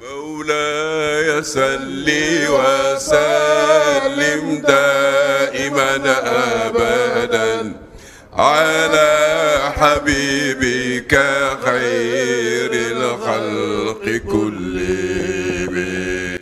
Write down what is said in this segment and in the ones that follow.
مولاي صل وسلم دائما أبدا على حبيبك خير الخلق كلهم.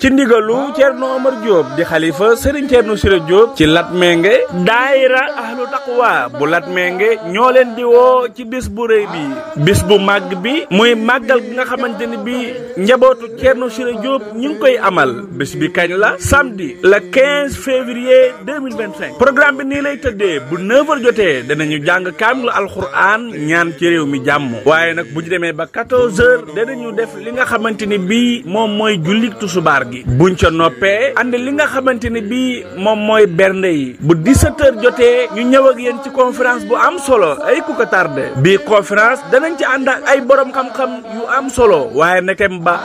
ci ndigalu Thierno Omar Diop di xalifa Serigne Thierno Siré Diop ci Latmingué daayira ahlu taqwa bu Latmingué ñoo leen di woo ci bis bu rëy bi bis bu màgg bi muy màggal gi nga xamante ni bi njabootu Thierno Siré Diop ñu ngi koy amal bis bi kañ la samedi le 15 février 2025 programme bi nii lay tëddee bu 9h jotee danañu jàng kaamilu alxuraan ñaan ci réew mi jàmm waaye nag bu ñu demee ba 14h danañu def li nga xamante ni bii moom mooy julli tusubaar buñ ca noppee andi li nga xamante ni bii moom mooy bernde yi bu 17h jotee ñu ñëw ak yéen ci conférence bu am solo ay ku ko tardé bii conférence danañ ci ànd ak ay borom xam-xam yu am solo waaye nekem ba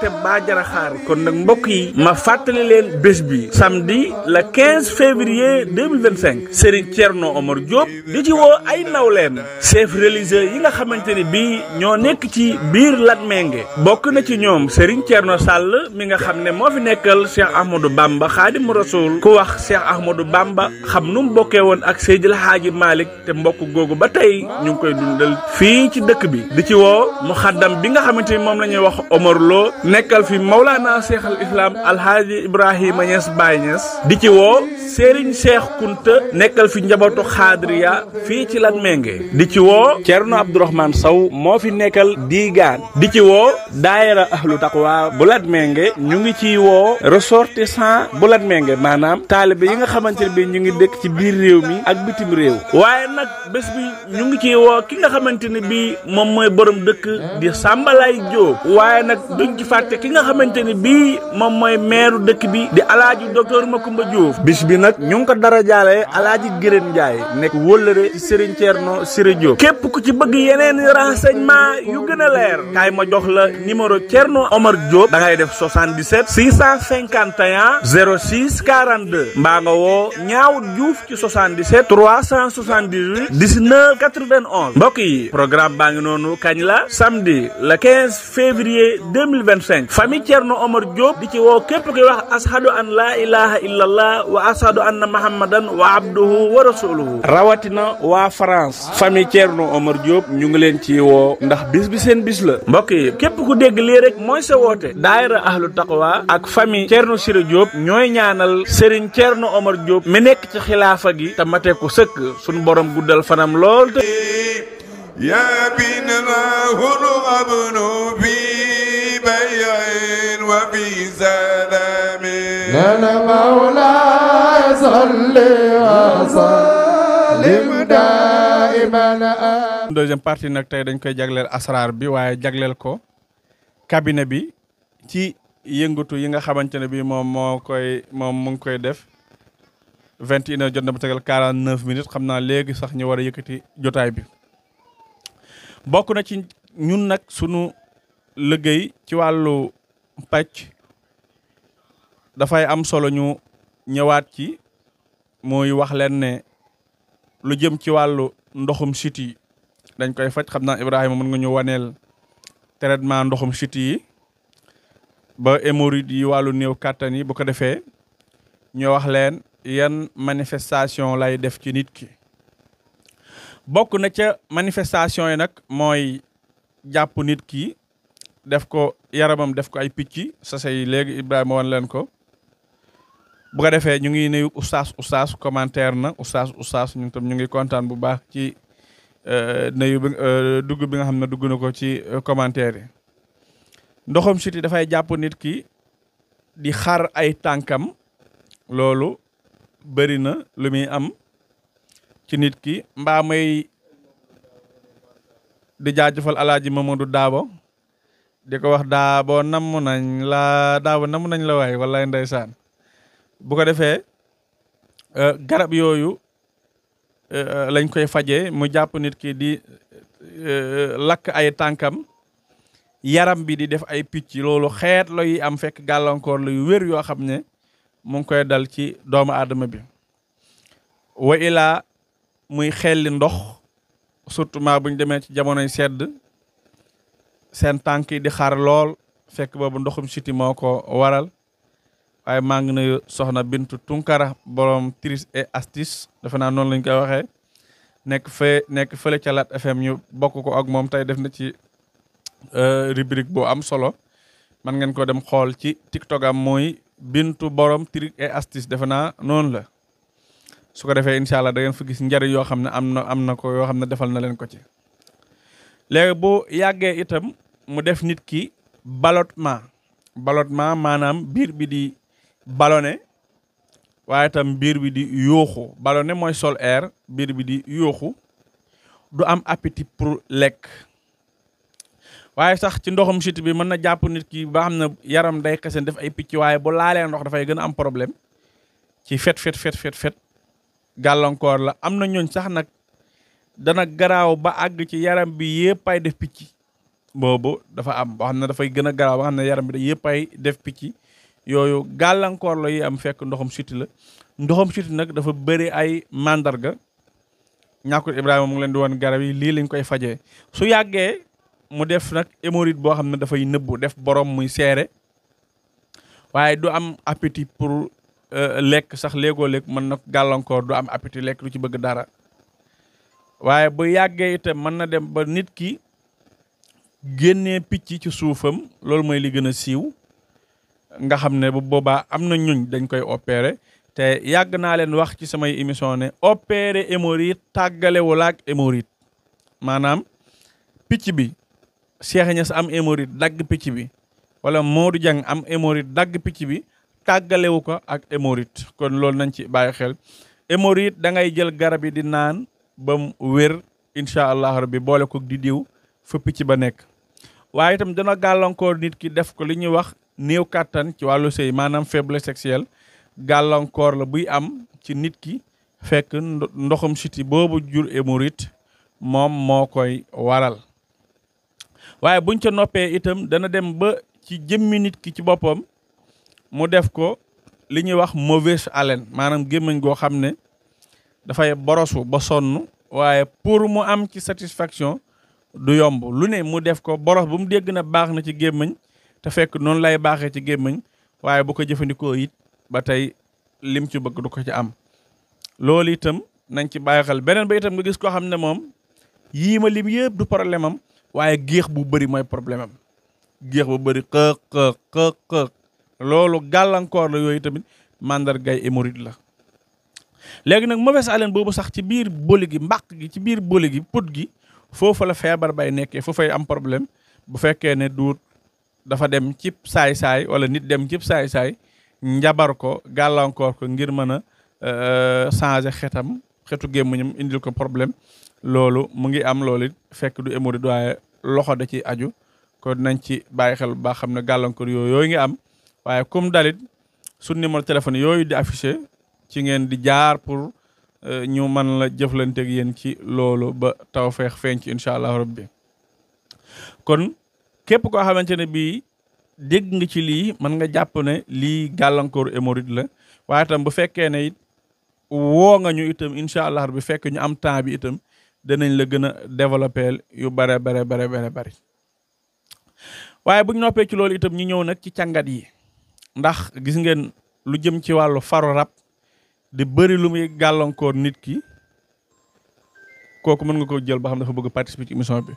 te ba jara xaar kon nag mbokk yi ma fàttali leen bés bi samedi le 15 février 2025 Serigne Thierno Omar Diop di ci woo ay nawleem chef religieux yi nga xamante ni bii ñoo nekk ci biir Latmingué bokk na ci ñoom Serigne Thierno Sall mi nga xam ne moo fi nekkal Cheikh Ahmadou Bamba Xaadimu Rasuul ku wax Cheikh Ahmadou Bamba xam nu mu bokkee woon ak Seydil Haaji Malick te mbokk googu ba tey ñu ngi koy dundal fii ci dëkk bi di ci woo muxaddam bi nga xamante ni moom la ñuy wax Omar Lo nekkal fi Mawlana Cheikh al Islam Alhaaji Ibrahima Niass Baye Niass di ci woo Serigne Cheikh Kunta nekkal fi njabootu Xaadiriya fii ci Latmingué di ci woo Thierno Abdourahmane Sow moo fi nekkal Digaan di ci woo daayira ahlu taqwa bu Latmingué ñu ngi ci woo ressortissant bu Latmingué maanaam taalibe yi nga xamante ne bi ñu ngi dëkk ci biir réew mi ak bitim réew waaye nag bés bi ñu ngi ciy woo ki nga xamante ne bi moom mooy borom dëkk di Sambalay Diop waaye nag duñ ci fàtte ki nga xamante ne bi moom mooy maire dëkk bi di alaaji docteur Macoumba Diouf bis bi nag ñu ngi ko dara jaale alaaji Gërën Ndiaye nekk wóllëre ci Serigne Thierno Siré Diop képp ku ci bëgg yeneen renseignement yu gën a leer kaay ma jox la numéro Thierno Omar Diop da ngay def 77 651 06 42 mbaa nga woo ñaaw Diouf ci 77 378 19 91 mbokk yi programme baa ngi noonu kañ la samedi le 15 février 2025 famille Thierno Omar Diop di ci woo képp koy wax ashadu an la ilaha illallah wa ashadu anna muhammadan wa abduhu wa rasuluhu rawatina waa France famille Thierno Omar Diop ñu ngi leen ci woo ndax bis bi seen bis la mbokk yi képp ku dégg lii rek mooy sa woote daayira ahlu taqwa ak famille Thierno Siré Diop ñooy ñaanal Serigne Thierno Omar Diop mi nekk ci xilaafa gi te mate ko sëkk suñu borom guddal fanam lool te يا بنا هرغبن في بيع وفي سلام لنا مولاي صل وسلم دائما. deuxième partie nag tey dañ koy jagleel asraar bi waaye jagleel ko cabinet bi ci yëngatu yi nga xamante ne bi moom mu ngi koy def 21h jot na ba tegal 49 minutes xam naa léegi sax ñu war a yëkkati jotaay bi bokk na ci ñun nag sunu liggéey ci wàllu pàcc dafay am solo ñu ñëwaat ci muy wax leen ne lu jëm ci wàllu ndoxum siti dañ koy faj xam naa Ibrahima mën nga ñu waneel traitement ndoxum siti yi ba hémorroïdes yi wàllu néew kàttan yi bu ko defee ñu wax leen yan manifestation lay def ci nit ki bokk na ca manifestation yi nag mooy jàpp nit ki def ko yaramam def ko ay picc sa say léegi Ibrahima wan leen ko bu ko defee ñu ngi nuyu oustaz commentaire na oustaz ñun tam ñu ngi kontaan bu baax ci nuyu bi dugg bi nga xam ne dugg na ko ci commentaire yi ndoxam siti dafay jàpp nit ki di xar ay tànkam loolu bëri na lu muy am ci nit ki mbaa may di jaajëfal alaaji Mamadou Daabo di ko wax Daabo namm nañ la waay wallaay ndeysaan bu ko defee garab yooyu lañ koy fajee mu jàpp nit ki di lakk ay tànkam yaram bi di def ay picc loolu xeet la yi am fekk gàllankoor la yu wér yoo xam ne mu ngi koy dal ci doomu aadama bi wa ilaa muy xelli ndox surtout bu ñu demee ci jamonoy sedd seen tànk yi di xar lool fekk boobu ndoxum siti moo ko waral waaye maa ngi nuyu soxna Bintu Tunkara borom Tris et Astuce defe naa noonu lañ koy waxee nekk fële ca Lat FM ñu bokk ko ak moom tey def na ci rubrique bu am solo man ngeen ko dem xool ci TikTok am mooy Bintu borom Tris et Astuce defe naa noonu la su ko defee incha allah da ngeen fa gis njariñ yoo xam ne am na ko yoo xam ne defal na leen ko ci. léegi bu yàggee itam mu def nit ki ballonnement maanaam biir bi di ballonné waaye itam biir bi di yuuxu ballonné mooy sol air biir bi di yuuxu du am appétit pour lekk waaye sax ci ndoxum siti bi mën na jàpp nit ki ba xam ne yaram day xesen def ay picc waaye bu laalee ndox dafay gën a am problème ci fet gàllankoor la am na ñooñ sax nag dana garaaw ba àgg ci yaram bi yëpp ay def picc boobu dafa am boo xam ne dafay gën a garaaw ba xam ne yaram bi da yëpp ay def picc yooyu gàllankoor la yi am fekk ndoxum siti la ndoxum siti nag dafa bëri ay mandarga ñàkkul Ibrahima mu ngi leen di woon garab yi lii lañ koy fajee su yàggee mu def nag hémorroïde boo xam ne dafay nëbbu def borom muy seere waaye du am appétit pour lekk sax léegoo lekk mën na gàllankoor du am appétit lekk du ci bëgg dara waaye bu yàggee itam mën na dem ba nit ki génnee picc ci suufam loolu mooy li gën a siiw nga xam ne bu boobaa am na ñuñ dañ koy opérer te yàgg naa leen wax ci samay émission ne opérer hémorroïde tàggalewul ak hémorroïde maanaam picc bi Cheikh Niass am hémorroïde dagg picc bi wala Modou Dieng am hémorroïde dagg picc bi tàggalewu ko ak hémorroïde kon loolu nañ ci bàyyi xel hémorroïde da ngay jël garab yi di naan ba mu wér incha allah rabbi boole ko di diw fa picc ba nekk waaye itam dana gàllankoor nit ki def ko li ñuy wax néew kàttan ci wàllu sëy maanaam faiblesse sexuelle gàllankoor la buy am ci nit ki fekk ndoxum siti boobu jur hémorroïde moom moo koy waral waaye buñ ca noppee itam dana dem ba ci jëmmi nit ki ci boppam mu def ko li ñuy wax mauvaise haleine maanaam gémmiñ goo xam ne dafay borosu ba sonn waaye pour mu am ci satisfaction du yomb lu ne mu def ko boros bu mu dégg na baax na ci gémmiñ te fekk noonu lay baaxee ci gémmiñ waaye bu ko jëfandikoo it ba tey lim ci bëgg du ko ci am loolu itam nañ ci bàyyi xel beneen ba itam nga gis koo xam ne moom yii ma lim yëpp du problème am waaye géex bu bëri mooy problème am géex bu bëri xëq loolu gàllankoor la yooyu tamit mandargay hémorroïde la léegi nag mauvaise haleine boobu sax ci biir boli gi mbàq gi ci biir boli gi put gi foofu la feebar bay nekkee foofay am problème bu fekkee ne duut dafa dem cib saay-saay wala nit dem cib saay-saay njabar ko gàllankoor ko ngir mën a changer xetu gémmiñam indil ko problème loolu mu ngi am loolu it fekk du hémorroïde waaye loxo da ciy aju kon nañ ci bàyyi xel bu baax xam ne gàllankoor yooyu ngi am waaye comme dalit su numéro téléphone yooyu di affiché ci ngeen di jaar pour ñu mën la jëflanteeg yéen ci loolu ba tawfeex feeñ ci incha allah rabbi kon képp koo xamante ne bii dégg nga ci lii mën nga jàpp ne lii gàllankoor hémorroïde la waaye itam bu fekkee ne it woo nga ñu itam incha allah rabbi fekk ñu am temps bi itam danañ la gën a développer yu bare bari waaye buñ noppee ci loolu itam ñu ñëw nag ci càngat yi ndax gis ngeen lu jëm ci wàllu faru rab di bëri lu muy gàllankoor nit ki kooku mën nga ko jël ba xam dafa bëgg participer ci émission bi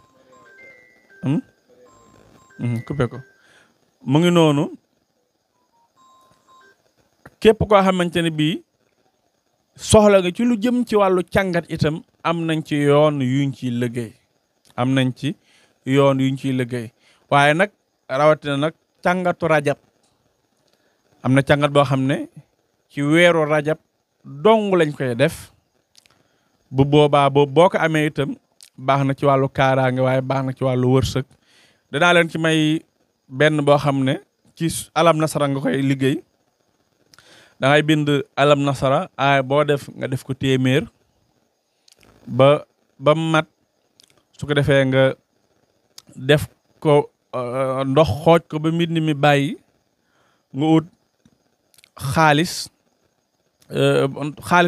coupé ko mu ngi noonu képp koo xamante ne bii soxla nga ci lu jëm ci wàllu càngat itam am nañ ci yoon yuñ ciy liggéey waaye nag rawatina nag càngatu rajab am na càngat boo xam ne ci weeru rajab dong lañ koy def bu boobaa boo ko amee itam baax na ci wàllu kaaraange waaye baax na ci wàllu wërsëg danaa leen ci may benn boo xam ne ci alam nasara nga koy liggéey da ngay bind alam nasara aay boo def nga def ko téeméer ba mat su ko defee nga def ko ndox xooj ko ba mbind mi bàyyi nga ut xaalis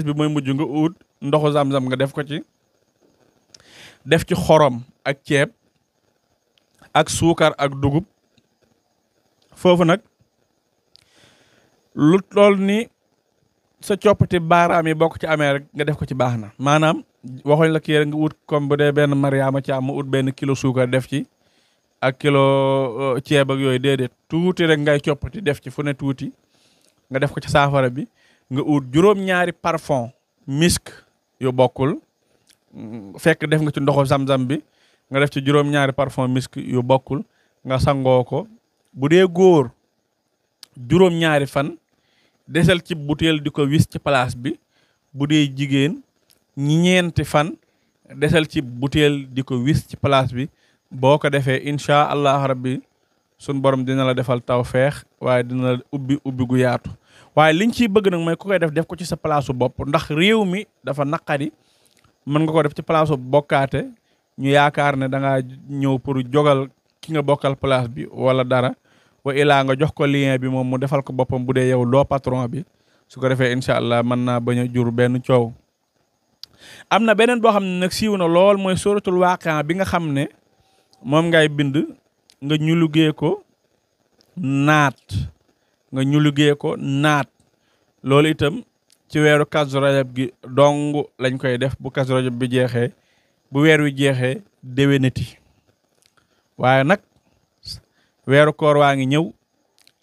bi mooy mujj nga ut ndoxu zam-zam nga def ko ci def ci xorom ak ceeb ak suukar ak dugub foofu nag lu toll ni sa coppati baaraam yi bokk ci amee rek nga def ko ci baax na maanaam waxuñ la kii rek nga ut comme bu dee benn Mariama ci am mu ut benn kilo suukar def ci ak kilo ceeb ak yooyu déedéet tuuti rek ngay coppati def ci fu ne tuuti nga def ko ci saafara bi nga ut juróom-ñaari parfum misk yu bokkul fekk def nga ci ndoxu zam-zam bi nga def ci juróom-ñaari parfum misk yu bokkul nga sangoo ko bu dee góor juróom-ñaari fan desal ci butéel di ko wis ci place bi bu dee jigéen ñeenti fan desal ci butéel di ko wis ci place bi boo ko defee incha allah rabbi sun borom dina la defal tawfeex waaye dina la ubbi gu yaatu waaye liñ ciy bëgg nag mooy ku koy def ko ci sa palaasu bopp ndax réew mi dafa naqari mën nga ko def ci palaasu bokkaate ñu yaakaar ne da ngaa ñëw pour jogal ki nga bokkal place bi wala dara wa ilaa nga jox ko lien bi moom mu defal ko boppam bu dee yow doo patron bi su ko defee incha allah mën naa bañ a jur benn coow. am na beneen boo xam ne nag siiw na lool mooy suratul waaqia bi nga xam ne moom ngay bind nga ñu liggéey ko naat loolu itam ci weeru Kazu Rajab gi dong lañ koy def bu Kazu Rajab bi jeexee bu weer wi jeexee déwénati waaye nag weeru koor waa ngi ñëw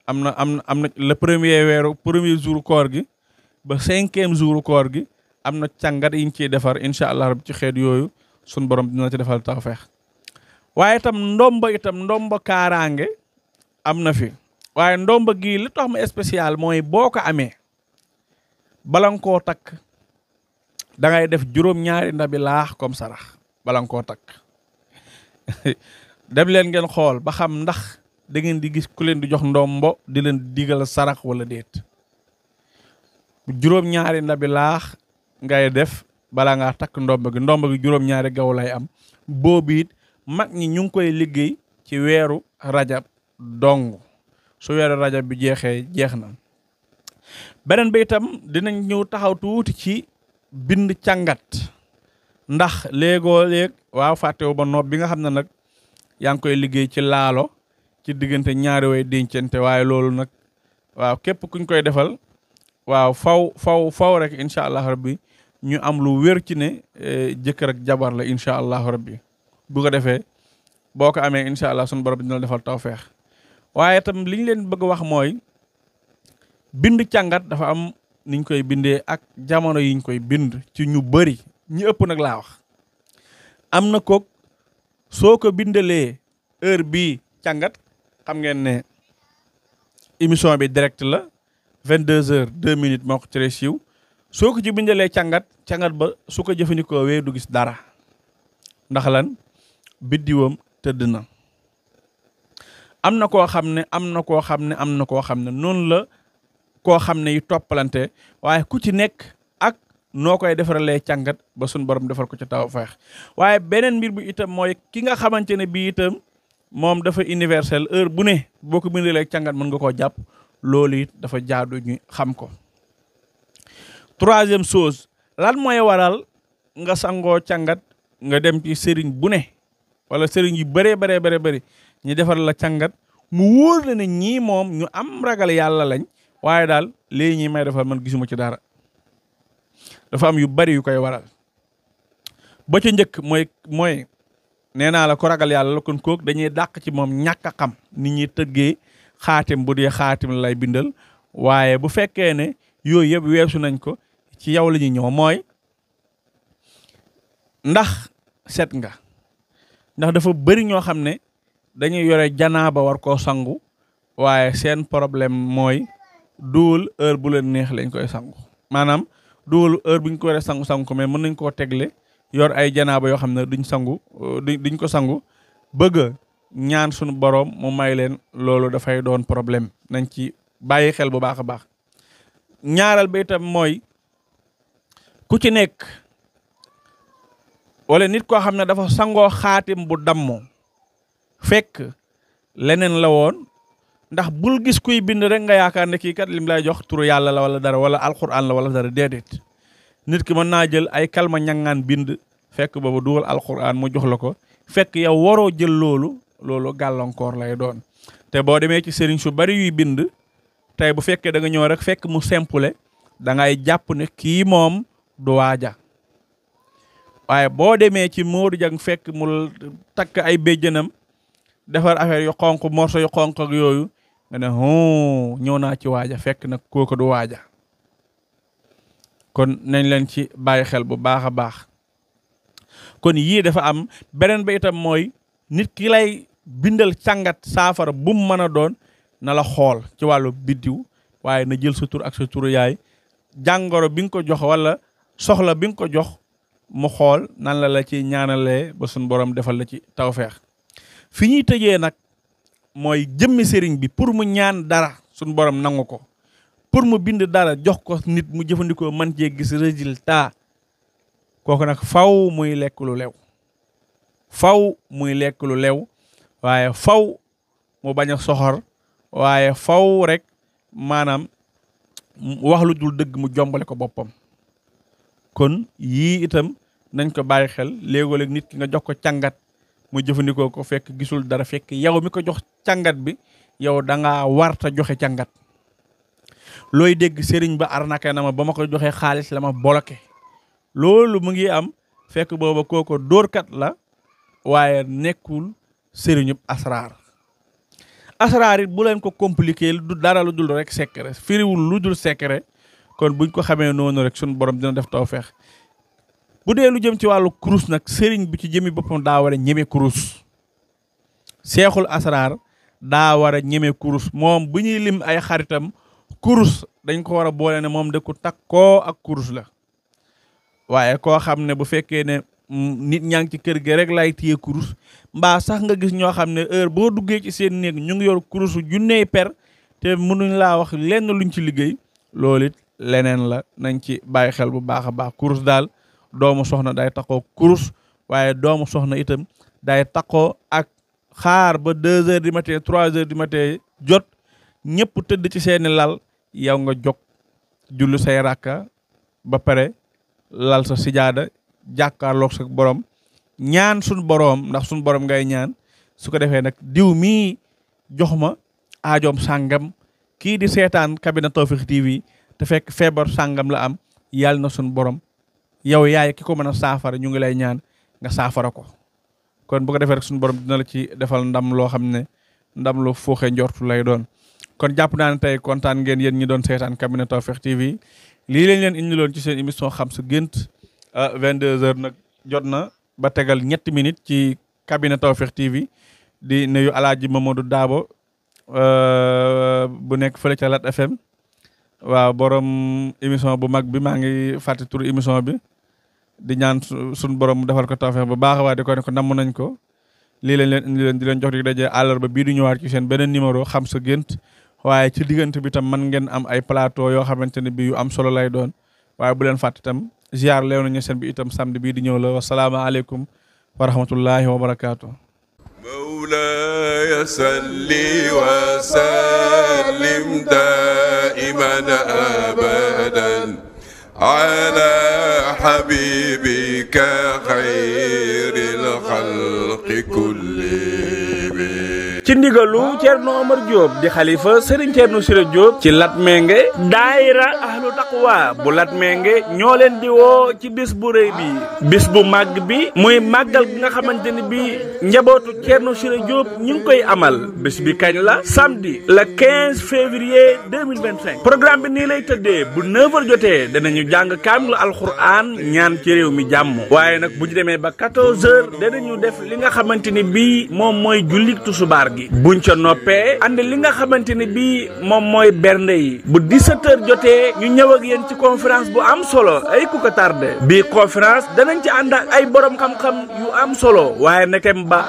am na le premier jour koor gi ba 5e jour koor gi am na càngat yi ñu ciy defar incha allah rabbi ci xeet yooyu sun borom dina ci defal tawfeex waaye itam ndomba kaaraange am na fi waaye ndomba gii li tax ma spécial mooy boo ko amee bala nga koo takk da ngay def juróom-ñaari ndabi laax comme sarax bala nga koo takk dem leen ngeen xool ba xam ndax da ngeen di gis ku leen di jox ndombo di leen digal sarax wala déet juróom-ñaari ndabi laax ngay def bala ngaa takk ndomba gi juróom-ñaari gaw lay am boobu it mag ñi ñu ngi koy liggéey ci weeru rajab dong su weeru rajab bi jeexee jeex na beneen bi itam dinañ ñëw taxaw tuuti ci bind càngat ndax léegoo léeg waaw fàttewu ba nopp bi nga xam ne nag yaa ngi koy liggéey ci laalo ci diggante ñaari way dencante waaye loolu nag waaw képp kuñ koy defal waaw faw rek incha allah rabbi ñu am lu wér ci ne jëkkër ak jabar la incha allah rabbi bu ko defee boo ko amee incha allah sunu borom dina la defal tawfeex waaye itam li ñu leen bëgg wax mooy bind càngat dafa am niñ koy bindee ak jamono yiñ koy bind ci ñu bëri ñi ëpp nag laa wax am na kook soo ko bindalee heure bii càngat xam ngeen ne émission bi direct la 22h 2 minutes moo ko tere siiw soo ko ci bindalee càngat ba su ko jëfandikoo wee du gis dara ndax lan biddiwam tëdd na am na koo xam ne noonu la koo xam ne yu toppalante waaye ku ci nekk ak noo koy defaralee càngat ba suñ borom defal ko ci tawfeex waaye beneen mbir bi itam mooy ki nga xamante ne bii itam moom dafa universel heure bu ne boo ko bindalee càngat mën nga koo jàpp loolu it dafa jaadu ñu xam ko. troisième chose lan mooy waral nga sangoo càngat nga dem ci sëriñ bu ne wala sëriñ yu bëri ñu defar la càngat mu wóor la ne ñii moom ñu am ragal yàlla lañ waaye daal léegi ñi may defal man gisuma ci dara dafa am yu bari yu koy waral ba ca njëkk mooy nee naa la ko ragal yàlla la kon kook dañuy dàq ci moom ñàkk a xam nit ñi tëggee xaatim bu dee xaatim la lay bindal waaye bu fekkee ne yooyu yëpp weesu nañ ko ci yow la ñuy ñëw mooy ndax set nga ndax dafa bëri ñoo xam ne dañuy yore janaaba war koo sangu waaye seen problème mooy duwul heure bu leen neex lañ koy sangu maanaam duwul heure bu ñu ko waree sangu ko mais mën nañ koo tegle yor ay janaaba yoo xam ne duñ ko sangu bëgg ñaan suñu borom mu may leen loolu dafay doon problème nañ ci bàyyi xel bu baax a baax. ñaareel ba itam mooy ku ci nekk wala nit koo xam ne dafa sangoo xaatim bu dammoo fekk leneen la woon ndax bul gis kuy bind rek nga yaakaar ne kii kat lim lay jox turu yàlla la wala dara wala alquran la wala dara déedéet nit ki mën naa jël ay kalma ñangaan bind fekk boobu dugal alquran mu jox la ko fekk yow waroo jël loolu gàllankoor lay doon te boo demee ci sëriñ su bari yuy bind tey bu fekkee da nga ñëw rek fekk mu simple da ngay jàpp ne kii moom du waaja waaye boo demee ci Modou Dieng fekk mu takk ay béjjënam defar affaire yu xonq morso yu xonq ak yooyu nga ne ñëw naa ci waaja fekk nag kooku du waaja kon nañ leen ci bàyyi xel bu baax a baax kon yii dafa am beneen ba itam mooy nit ki lay bindal càngat saafara bu mu mën a doon na la xool ci wàllu biddiw waaye na jël sa tur ak sa turu yaay jàngoro bi nga ko jox wala soxla bi nga ko jox mu xool nan la ci ñaanalee ba suñ borom defal la ci tawfeex fi ñuy tëjee nag mooy jëmmi sëriñ bi pour mu ñaan dara suñ borom nangu ko pour mu bind dara jox ko nit mu jëfandikoo man cee gis résultat kooku nag faw muy lekk lu lew faw muy lekk lu lew waaye faw mu bañ a soxor waaye faw rek maanaam wax lu dul dëgg mu jombale ko boppam kon yii itam nañ ko bàyyi xel léegoo-léeg nit ki nga jox ko càngat mu jëfandikoo ko fekk gisul dara fekk yow mi ko jox càngat bi yow da ngaa warta joxe càngat looy dégg sëriñ ba arnaqué na ma ba ma ko joxee xaalis la ma bloqué loolu mu ngi am fekk booba kooko dóorkat la waaye nekkul sëriñub asraar it bu leen ko compliqué du dara lu dul rek secret firiwul lu dul secret kon buñ ko xamee noonu rek suñu borom dina def tawfeex bu dee lu jëm ci wàllu kurus nag sëriñ bi ci jëmi boppam daa war a ñeme kurus seexul asraar daa war a ñeme kurus moom bu ñuy lim ay xaritam kurus dañ ko war a boole ne moom de ku takkoo ak kurus la waaye koo xam ne bu fekkee ne nit ñaa ngi ci kër gi rek lay téye kurus mbaa sax nga gis ñoo xam ne heure boo duggee ci seen néeg ñu ngi yor kurusu junney per te mënuñ laa wax lenn luñ ci liggéey loolu it leneen la nañ ci bàyyi xel bu baax a baax kurus daal doomu soxna day takkoo kurus waaye doomu soxna itam day takkoo ak xaar ba 2 heures du matin 3 heures du matin jot ñëpp tëdd ci seeni lal yow nga jóg jullu say rakka ba pare lal sa sijaada jàkkaarloog sa borom ñaan suñ borom ndax suñ borom ngay ñaan su ko defee nag diw mii jox ma aajoom sàngam kii di seetaan Kabina Tawfekh TV te fekk feebar sàngam la am yàlla na suñ borom yow yaay ki ko mën a saafara ñu ngi lay ñaan nga saafara ko kon bu ko defee rek suñu borom dina la ci defal ndam loo xam ne ndam lu fuuxee njortu lay doon kon jàpp naa ne tey kontaan ngeen yéen ñi doon seetaan Kabina Tawfekh TV lii lañ leen indiloon ci seen émission xam sa gént 22h nag jot na ba tegal 3 minutes ci Kabina Tawfekh TV di nuyu Alaaji Mamadou Dabo bu nekk fële ca Lat FM waaw borom émission bu mag bi maa ngi fàtte turu émission bi di ñaan suñu borom mu defal ko tawfeex bu baax waaye di ko ne ko namm nañ ko lii lañ leen indi leen di leen jox di daje àllarba bii di ñëwaat ci seen beneen numéro xam sa gént waaye ci diggante bi tam man ngeen am ay plateau yoo xamante ne bi yu am solo lay doon waaye bu leen fàtte itam ziar leew nañu seen bi itam samedi bii di ñëw la wasalaamaaleykum wa rahmatullahi wa barakaatu. مولاي صل وسلم دائما أبدا على حبيبك خير الخلق كلهم ci ndigalu Thierno Omar Diop di xalifa Serigne Thierno Siré Diop ci Latmingué daayira ahlu taqwa bu Latmingué ñoo leen di woo ci bis bu rëy bi bis bu màgg bi muy màggal gi nga xamante ni bi njabootu Thierno Siré Diop ñu ngi koy amal bis bi kañ la samedi le 15 février 2025 programme bi nii lay tëddee bu 9h jotee danañu jàng kaamilu alxuraan ñaan ci réew mi jàmm waaye nag bu ñu demee ba 14h danañu def li nga xamante ni bii moom mooy julli tusubaar gi buñ ca noppee andi li nga xamante ni bii moom mooy bernde yi bu 17h jotee ñu ñëw ak yéen ci conférence bu am solo ay ku ko tardé bii conférence danañ ci ànd ak ay borom xam-xam yu am solo waaye nekem ba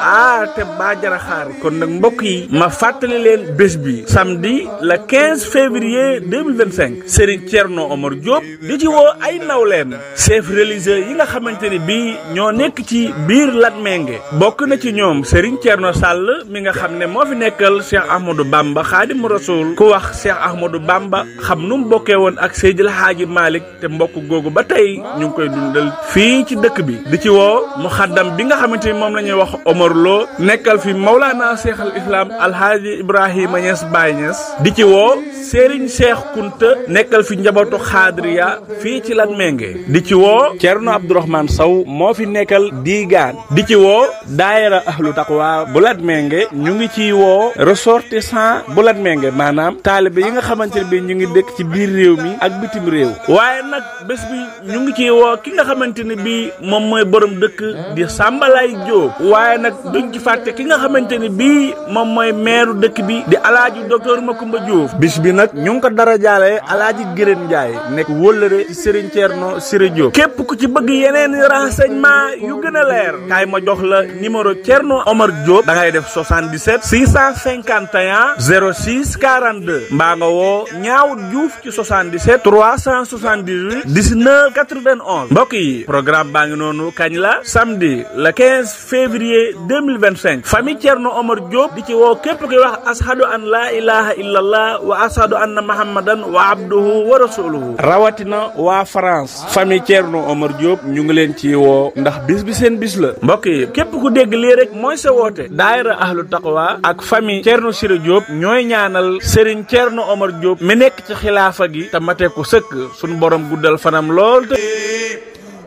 te ba jara xaar kon nag mbokk yi ma fàttali leen bés bi samedi le 15 février 2025 Serigne Thierno Omar Diop di ci woo ay nawleem chef religieux yi nga xamante ni bii ñoo nekk ci biir Latmingué bokk na ci ñoom Serigne Thierno Sall mi nga xam xam ne moo fi nekkal Cheikh Ahmadou Bamba Xaadimu Rasuul ku wax Cheikh Ahmadou Bamba xam nu mu bokkee woon ak Seydil Haaji Malick te mbokk googu ba tey ñu ngi koy dundal fii ci dëkk bi di ci woo muxaddam bi nga xamante ni moom la ñuy wax Omar Lo nekkal fi Mawlana Cheikh al Islam Alhaaji Ibrahima Niass Baye Niass di ci woo Serigne Cheikh Kunta nekkal fi njabootu xaadriya fii ci Latmingué di ci woo Thierno Abdourahmane Sow moo fi nekkal Digaan di ci woo daayira ahlu taqwa bu Latmingué ñu ngi ciy woo ressortissant bu Latmingué maanaam taalibe yi nga xamante ne bi ñu ngi dëkk ci biir réew mi ak bitim réew waaye nag bés bi ñu ngi ciy woo ki nga xamante ne bi moom mooy borom dëkk di Sambalay Diop waaye nag duñ ci fàtte ki nga xamante ne bii moom mooy meeru dëkk bi di alaaji docteur Macoumba Diouf bis bi nag ñu ngi ko dara jaale alaaji Gërën Ndiaye nekk wóllëre ci Serigne Thierno Siré Diop képp ku ci bëgg yeneen renseignement yu gën a leer kaay ma jox la numéro Thierno Omar Diop da ngay def 77 651 06 42 mbaa nga woo Ñaaw Diouf ci 77 378 19 91 mbokk yi programme baa ngi noonu kañ la samedi le 15 février 2025 famille Thierno Omar Diop di ci woo képp koy wax ashadu an la ilaha illallah wa ashadu anna muhammadan wa abduhu wa rasuluhu rawatina waa France famille Thierno Omar Diop ñu ngi leen ci woo ndax bis bi seen bis la mbokk yi képp ku dégg lii rek mooy sa woote daayira ahlu taqwa ak famille Thierno Siré Diop ñooy ñaanal Serigne Thierno Omar Diop mi nekk ci xilaafa gi te mate ko sëkk suñu borom guddal fanam lool te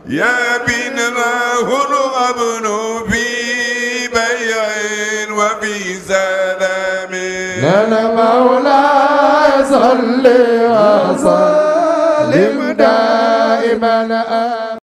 يا بنا هرغبن في بيع وفي سلام لنا مولاي صل وسلم دائما